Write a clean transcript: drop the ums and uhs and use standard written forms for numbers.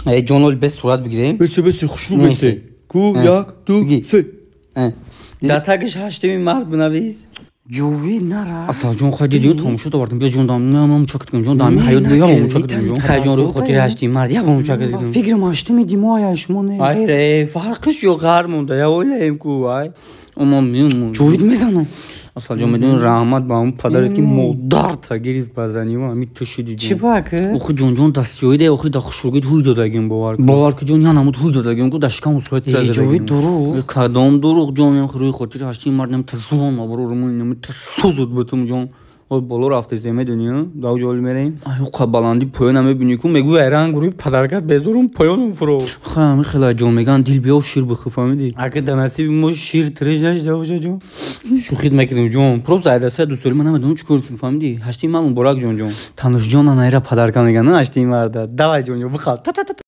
Эй ҷон, оли бес сурат бигирем. Бесе, бесе, хушрӯ бесе. Ку, як, ду, се. Дар тагиш 8-ми март бинавис. Ҷовид, нара. Асалҷон, хай дидӣ, тамошо довардем. Бия ҷон, мучак кунем ҷон, дами ҳаёт бия мучак кунем ҷон. Хай ҷон, рӯи хотири 8-ми март як мучак кунем. Фикрам 8-ми димоя шумо не. Ай ре, фарқиш ё ғар монда, я ойлаем ку, ай. Ома мемон. Ҷовид, мезанам. Асалҷон, медонӣ, раҳмат ба он падарат, ки модарта гирифт ба занива, ҳами ту шуди ҷон. Чӣ бак? Охи ҷонҷон, дастёиде, охи да хушругит ҳуй додагим, бовар кун. Бовар ки ҷон, я намуд ҳуй додагим ку, да шикаму сурати Ҷовид, дурӯғ. Кадом дурӯғ ҷон, рӯи хотири 8-ми март нам тасувон маброруму нам тасузуд бутум ҷон. Ол боло рафтесе, медонӣ, дар ҷол мерем. Ай, оқа баланди поёна мебинӣ ку, мегӯй ай ранг рӯи падаркат безорум поёнум фуро. Хай, ҳами хела ҷон, меган дил биё шир бихӯ, фаҳмидӣ? Агар дар насиби мо шир тириш нашида боша ҷон. Шӯхит мекунем ҷон. Просто ай дастаи дӯстдорӣ ман намедонам чӣ кор кунам, фаҳмидӣ? 8-ми март муборак ҷон ҷон. Танушҷон, анайра падарка меган, 8-ми марта. Давай ҷон ҷон, бихал. Та та та.